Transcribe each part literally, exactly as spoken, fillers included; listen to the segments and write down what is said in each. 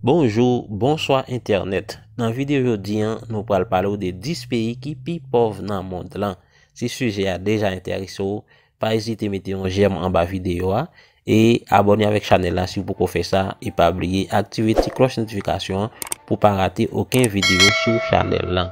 Bonjou, bonswa entènèt. Nan videyo jodi a, nou pral pale w de dis peyi ki pi pòv nan mond lan. Si sijè a deja enterese w, pa ezite mete yon jèm anba videyo a e abòne avèk chanèl la si w poko fè sa, e pa bliye aktive ti klòch notifikasyon an pou pa rate okenn videyo sou chanèl lan.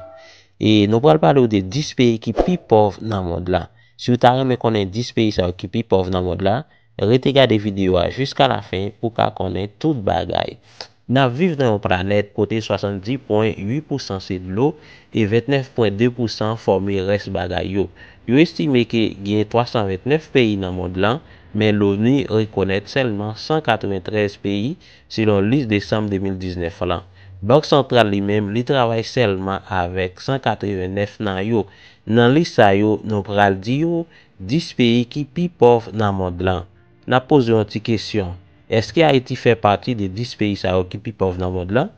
E nou pral pale w de dis peyi ki pi pòv nan mond lan. Si w ta renmen konnen dis peyi sa yo ki pi pòv nan mond la, rete gade videyo a jiska lafen pou w ka konnen tout bagay. N ap viv nan yon planèt kote swasanndis pwen uit pousan se dlo e vennèf pwen de pousan fòme rès bagay yo. Yo estime ke gen twa san vennèf peyi nan mond lan, men l'ONU rekonèt sèlman san katreventrèz peyi, selon lis desanm de mil diznèf lan. Bank Santral li menm, li travay sèlman avèk san katrevennèf nan yo. Nan lis sa yo, nou pral di w dis peyi ki pi pòv nan mond lan. N ap poze yon ti kesyon. Èske Ayiti fè pati de dis peyi sa yo ki pi pòv nan mond lan?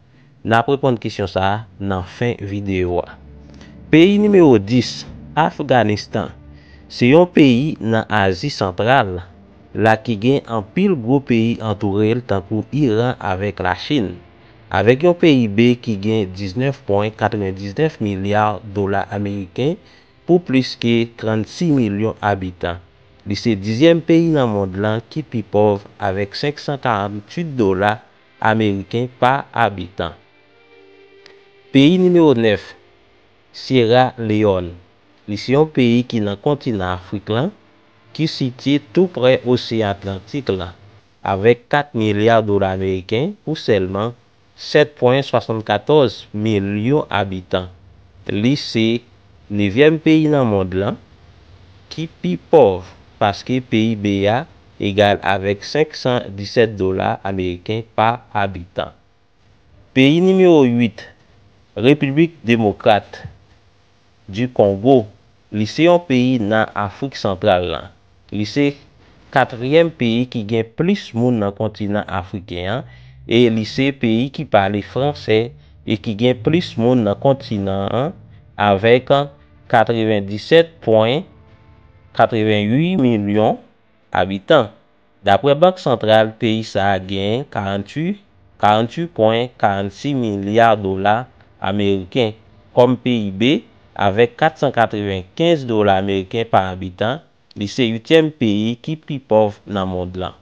N ap reponn kesyon sa a nan fen videyo a. Peyi nimewo dis, Afganistan. Se yon peyi nan Azi Santral la ki gen anpil gwo peyi antoure l tankou Iran avèk Lachin. Avèk yon P I B ki gen diznèf pwen katrevendiznèf milya dola ameriken pou plis ke trannsis milyon abitan. Li se dizyèm peyi nan mond lan ki pi pòv avèk senk san karanntuit dola ameriken pa abitan. Peyi nimewo nèf, Syera Leyòn. Li se yon peyi ki nan kontinan Afrik lan, ki sitye tou prè Oseyan Atlantik lan, avèk kat milya dola ameriken pou sèlman sèt pwen swasannkatòz milyon abitan. Li se nevyèm peyi nan mond lan ki pi pòv, paske P I B a egal avèk senk san disèt dola ameriken pa abitan. Peyi nimewo uit, Repiblik Demokrat di Kongo. Li se yon peyi nan Afrik Santral lan. Li se katriyèm peyi ki gen plis moun nan kontinan afriken an, e li se peyi ki pale fransè e ki gen plis moun nan kontinan an, avèk katrevenndisèt pwen katrevennuit milyon abitan. Daprè Bank Santral, peyi sa a genyen karanntuit, karanntuit pwen karannsis milya dola ameriken kòm P I B, avèk kat san katrevenkenz dola ameriken pa abitan, li se uityèm peyi ki pi pòv nan mond lan.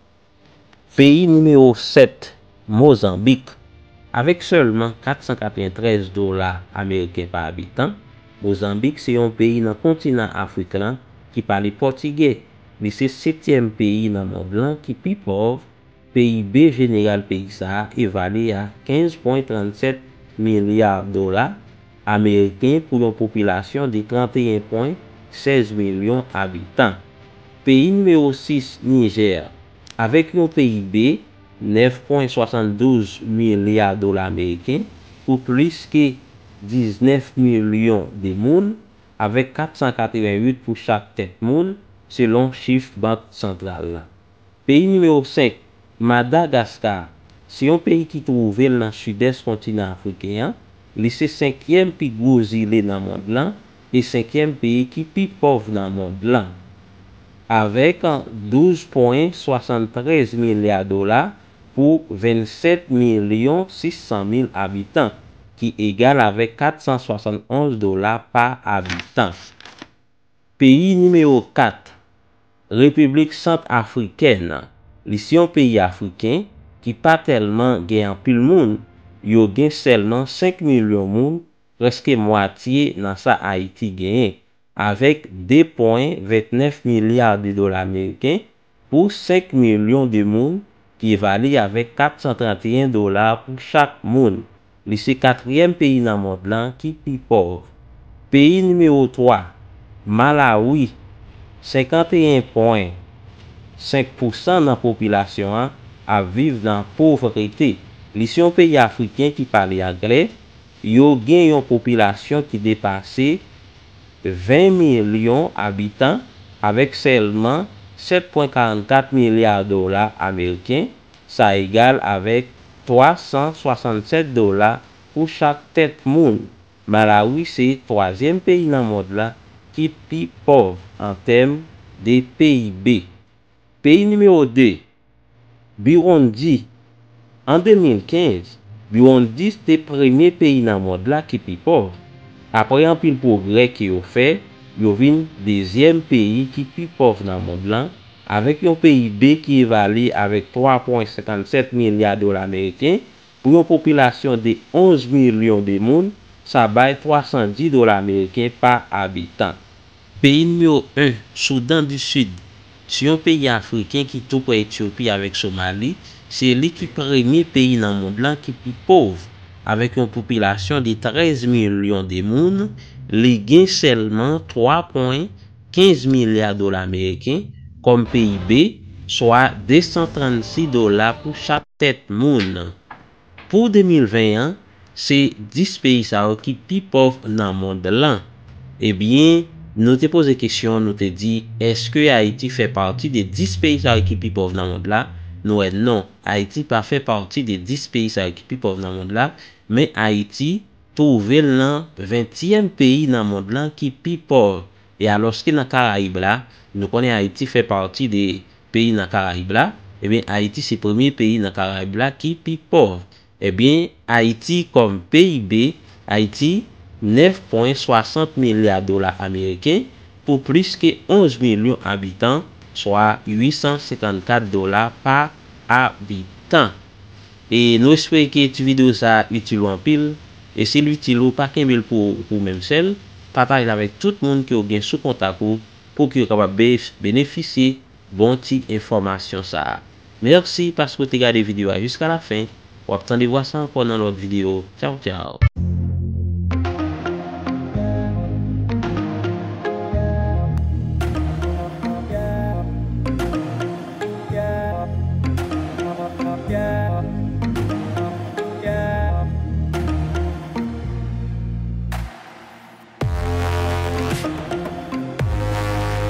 Peyi nimewo sèt, Mozanbik. Avèk sèlman kat san katreventrèz dola ameriken pa abitan, Mozanbik se yon peyi nan kontinan Afrik lan ki pale pòtigè. Li se setyèm peyi nan mond lan ki pi pòv. P I B jeneral peyi sa a evalye a kenz pwen trannsèt milya dola ameriken pou yon popilasyon de tranteyen pwen sèz milyon abitan. Peyi nimewo sis, Nijè. Avèk yon P I B nèf pwen swasanndouz milya dola ameriken pou plis ke diznèf milyon de moun, avèk kat san katrevennuit pou chak tèt moun, selon chif Bank Santral la. Peyi nimewo senk, Madagaska, se yon peyi ki twouve l nan sidès kontinan afriken an. Li se senkyèm pi gwo zile nan mond lan e senkyèm peyi ki pi pòv nan mond lan, avèk douz pwen swasanntrèz milya dola pou vennsèt milyon sis san mil abitan, ki egal avèk kat san swasannonz dola pa abitan. Peyi nimewo kat, Repiblik Santafrikèn. Li se yon peyi afriken ki pa tèlman gen anpil moun, yo gen sèlman senk milyon moun, prèske mwatye nan sa Ayiti genyen, avèk de pwen vennèf milya de dola ameriken pou senk milyon de moun, ki evalye avèk kat san tranteyen dola pou chak moun. Li se katriyèm peyi nan mond lan ki pi pòv. Peyi nimewo twa, Malawi, senkanteyen pwen senk pousan nan popilasyon an ap viv nan povrete. Li se yon peyi afriken ki pale anglè. Yo gen yon popilasyon ki depase ven milyon abitan, avèk sèlman sèt pwen karannkat milya dola ameriken, sa egal avèk twa san swasannsèt dola pou chak tèt moun. Malawi se twazyèm peyi nan mond la ki pi pòv an tèm de P I B. Peyi nimewo de, Biwondi. An de mil kenz, Burundi te premye peyi nan mond la ki pi pòv. Apre anpil pwogrè ke yo fè, yo vin dezyèm peyi ki pi pòv nan mond lan, avèk yon P I B ki evalye avèk twa pwen senkannsèt milya dola ameriken pou yon popilasyon de onz milyon de moun, sa bay twa san dis dola ameriken pa abitan. Peyi nimewo en, Soudan di Sid. Se yon peyi afriken ki tou prè Etyopi avèk Somali, se li ki premye peyi nan mond lan ki pi pòv. Avèk yon popilasyon de trèz milyon de moun, li gen sèlman twa pwen kenz milya dola ameriken kòm P I B, swa de san trannsis dola pou chak tèt moun. Pou de mil ven an, se dis peyi sa yo ki pi pòv nan mond lan. Ebyen, nou te poze kesyon, nou te di, èske Ayiti fè pati de dis peyi sa yo ki pi pòv nan mond la? Nou wè non, Ayiti pa fè pati de dis peyi sa yo ki pi pòv nan mond la, men Ayiti twouve l nan ventyèm peyi nan mond lan ki pi pòv. E alòske nan Karayib la, nou konnen Ayiti fè pati de peyi nan Karayib la, ebyen, Ayiti se premye peyi nan Karayib la ki pi pòv. Ebyen, Ayiti kòm P I B, Ayiti, nèf pwen swasant milya dola ameriken pou plis ke onz milyon abitan, swa uit san senkannkat dola pa abitan. E nou espere ke ti videyo sa a itil ou anpil. E si l itil ou, pa kenbe l pou ou, pou ou menm sèl. Pataje l avèk tout moun ke w gen sou kontak ou pou ke yo kapab be-, benefisye bon ti enfòmasyon sa a. Mèsi paske w te gade videyo a jiska lafen. W ap tande vwa sa ankò nan lòt videyo. Tchaw, tchaw.